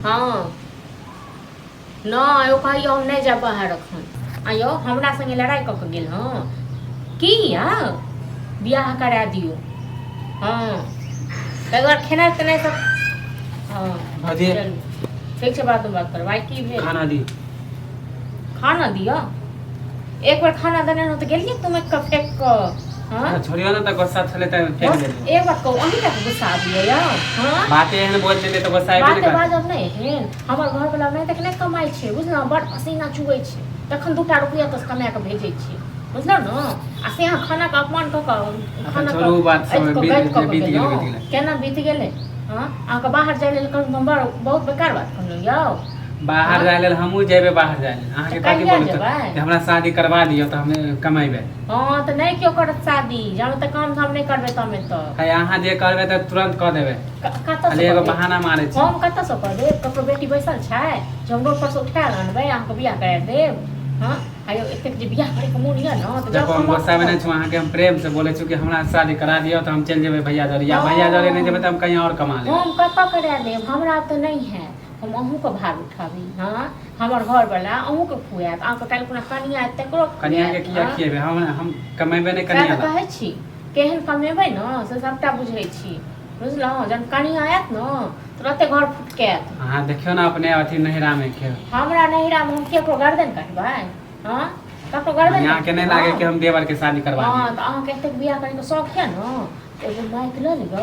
हँ नहि, ओ कहैया हम नहि जायब बाहर एखन। आ यौ, हमरा संगे लड़ाइ कऽ कऽ गेल हँ की यौ? बियाह करा दियौ। हँ, ताहि दुआरे खेनाइ तेनाइ सब। हँ। भौजी। चलू, ठीक छै, बादमे बात करब। आइ की भेल? खाना दी। खाना दिअ? एक बेर खाना देने रहौं तऽ गेलियै तुम कऽ फेंक कऽ। हँ। छोड़ियो ने, तऽ गुस्सा छलै तऽ फेंक बस देलियै। एक बात कहू, अहीं टाके गुस्सा आबैया यौ? हँ। बाते एहन बोल देलियै तऽ गुस्सा एबे बाते ने करतै। बाजब नहि एहन। हमर घरवला नहि तक नहि कमाइ छै, बुझलहुँ? बड़ पसीना चुबै छै तखन दूटा रुपैआ तऽ कमा कऽ भेजै छै, बुझलहुँ ने? आ से अहाँ खानाके अपमान कऽ कऽ अच्छा, खाना छोड़ू ओ बात सब, बीत कऽ बीत गेलै, गेलहुँ। बीत गेलै। केना बीत गेलै? हँ, अहाँके बाहर जाइ लेल कहलहुँ तऽ हम बड़ बहुत बेकार बात कहलहुँ यौ? बाहर हँ। जाय लेल हमहूँ जेबै बाहर जाय लेल। अहाँके तऽ कथी कहिया बोलू तऽ जेबै? जे हमरा शादी करवा दियौ तऽ हम कमेबै। हँ, तऽ नहि केओ करत शादी जामे तक काम धाम नहि करबै तमे तक। है, अहाँ जे करबै तऽ तुरन्त कऽ देबै। कतऽसँ खाली एगो कऽ देब? बहाना मारै छी। हम कतऽसँ कऽ देब? ककरो बेटी बैसल छै जे हम रोड पर से उठा आनबै, अहाँके बियाह करा देब? हँ, आयौ, एतेक जे बियाह करैके मोन यऽ ने तऽ जाउ देखो, हम कमाउ। गुस्सामे नहि छी अहाँके। हम प्रेमसँ बोलै छी कि हमरा शादी करा दियौ तऽ हम चलि जेबै भैया जरे, या भैया जरे नहि जेबै तऽ हम कहीं आओर कमा लेबै। हम कतऽ करा देब? हमरा तऽ नहि हैत। हम अहूँके भार उठाबी? हँ, हमर घरवला अहूँके खुआएत, अहाँके काल्हि खुना कनिया आयत तकरो कनियाके खुआएत। किया हँ। खिएबै? हम कमेबै नहि सएह कनिया तऽ लए? कहै छी, केहन कमेबै ने से सभटा बुझै छी, बुझलहुँ? जहन कनिया आयत ने तुरते घर फुटकायत। अहाँ देखियौ ने अपने अथी नैहरामे के। हमरा नैहरामे हम केकरो गर्दन कटबै? हँ, ककरो गर्दन अहाँके नहि कटबै? लागे कि हम देवरके शादी करवा हँ दियै? तऽ अहाँके एतेक बियाह करैके शौक यऽ ने तऽ एगो माइक लऽ लिअ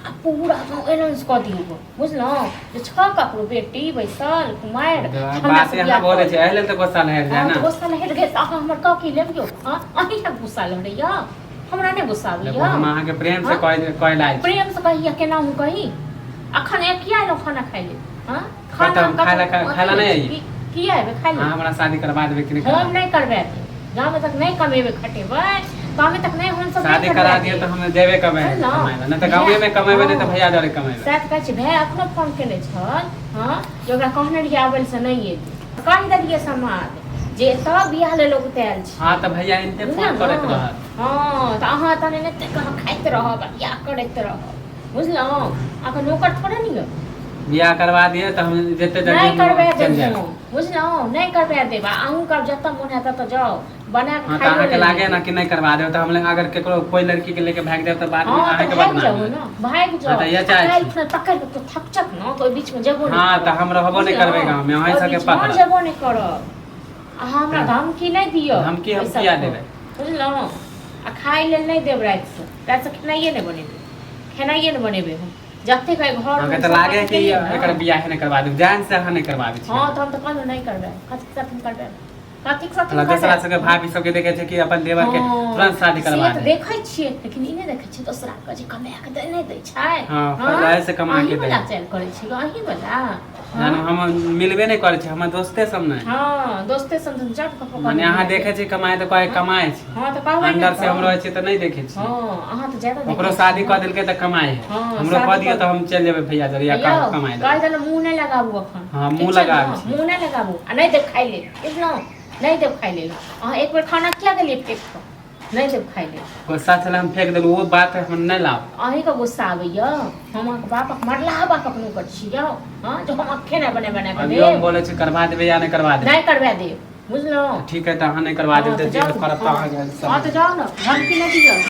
आ पूरा गाँव एनाउंस कऽ दियौ, बुझलहुँ, जे छह ककरो बेटी बैसल कुमारि, हमरा बात से अहाँ बियाह बोलै कऽ छै, एहि लेल तऽ गुस्सा लहरि हँ जाय तऽ ने। गुस्सा लहरि गेल तऽ अहाँ हमर कऽ की लेब यौ? हँ, अहीँके गुस्सा लहरैया, हमरा नहि गुस्सा देखो, आबैया। हम अहाँके प्रेम से हँ? कह कह लायल छी। प्रेम से कहिया केना हम कही? अखन एक किया एलहुँ खाना खाइ लेल? हँ, कतऽ खाना हम खाय लए कतहु खाय लए अथी नहि होइ छै अइयै? की? किया एबै खाइ अहाँ लेल? हमरा शादी करबा देबै कि नहि करबा? हम नहि करबा देब। जामे तक नहि कमेबै खटेबै तामे तक नहि हमसब नहि शादी करबा करा दियौ देब। तऽ हम जेबै कमाय बुझलहुँ? कमाय लए, नहि तऽ भाय गाँवेमे कमेबै, नहि तऽ हँ भैया जरे कमेबै। सएह तऽ कहै छी। भाय एखनो फोन केने छल। हँ, जे ओकरा कहने रहियै आबै लए से नहि एलै। कहि देलियै समाद जे एतऽ बियाह लेल उगतायल छै। हँ, तऽ भैया एनते बुझलहुँ फोन ने? करैत रहत। हँ, तऽ अहाँ तहन एनाहिते कऽ खाइत रहब आ बियाह करैत रहब, बुझलहुँ? अहाँके नौकर थोड़े ने यऽ। बियाह करवा दिअ तऽ हम जते जल्दी नहि हम करबा चलि देब जायब। हम, बुझलहुँ? नहि करबा देब। आ अहूँके आब जतऽ मोन हैत ततऽ जाउ, बना कऽ हँ, तऽ खाइयो अहाँके लेल नहि लागे ने देब। कि नहि करवा देब तऽ हम अगर केकरो कोइ लड़की के लेके भागि जायब तऽ बादमे हँ, तऽ अहाँके भागि बदनाम जाउ हैत। ने, भागि हँ, जाउ। तऽ इएह आ चाहै काल्हि छी। खुना पकड़ि कऽ केओ थपचक ने तऽ ओहि बीचमे जेबो नहि हँ, तऽ करब, हम रहबो नहि करबै बुझलहुँ? गाँवमे, अहीं ओहि सबके बीचमे पकड़त। जेबो नहि करब। अहाँ हमरा धमकी नहि दिअ। धमकी हम एहि किया सबके देबै? बुझलहुँ? आ खाय लेल नहि देब रातिसँ, रातिसँ खेनाइए नहि बनेबै, खेनाइए नहि बनेबै हम। जतेक एहि घरमे अहाँके हम तऽ सब लागे अथी कि केलियै ने। एकर बियाहे नहि करवा देब, जान से अहाँ नहि करवाबै छियै। हँ, तऽ हम तऽ कहलहुँ नहि करबै। कथीके साथ हम करबै? कथीके साथ हम हमरा दोसरा करबै? सबके भाभी सबके देखे छै कि अपन देवर के हँ, तुरंत शादी से करवा तऽ दे। देखै छियै, लेकिन ई नहि देखै छियै दोसरा के जे कमा कऽ नहि दै छै। हँ, पहिले से कमा अहीं के दै। वला चालि करै छी अहीं वला। जानु हँ हम मिलबे नहि करै छै, हमर दोस्ते सब नहि। हँ, दोस्ते सब जब ककरो माने कहबै अहाँ बियाह देखे के। छी कमाए तऽ कहै हँ कमाए छै। हँ, तऽ कहबै ने। अंदर से हम तऽ रहै छियै तऽ नहि देखे छियै। हँ, अहाँ तऽ ज्यादा ओकरो देखै शादी छियै कऽ ने। देलकै तऽ कमाए है। हँ, हमरो कऽ शादी दियौ कऽ तऽ हम चलि जेबै भैया जरे या यौ कमाए कहि लेबै। देलहुँ, मुँह नहि लगाबू एखन। हँ, ठीक मुँह छै ने? लगाबै छी। मुँह नहि लगाबू आ नहि देब खाइ लेल, बुझलहुँ? नहि देब खाइ लेल। अहाँ एक बेर खाना किया देलियै फेक कऽ? नहि देब खाइ लेल। गुस्सा छलै, हम फेंक देलहुँ, ओ बात हम नहि लाब। अहीँके गुस्सा आबैया? हम अहाँके बापक मरलाहा बापक नौकर छी यौ? हँ, जे हम अहाँके खेनाइ बना बना कऽ अभियो हम देब? बोलै छी, करबा देबै या नहि करबा देबै? नहि करबा देब, बुझलहुँ? ठीक है, तऽ अहाँ नहि करबा हँ देब तऽ तऽ जे जाउ करब तऽ हँ अहाँके हँ, तऽ जाउ ने, धमकी नहि दिअ।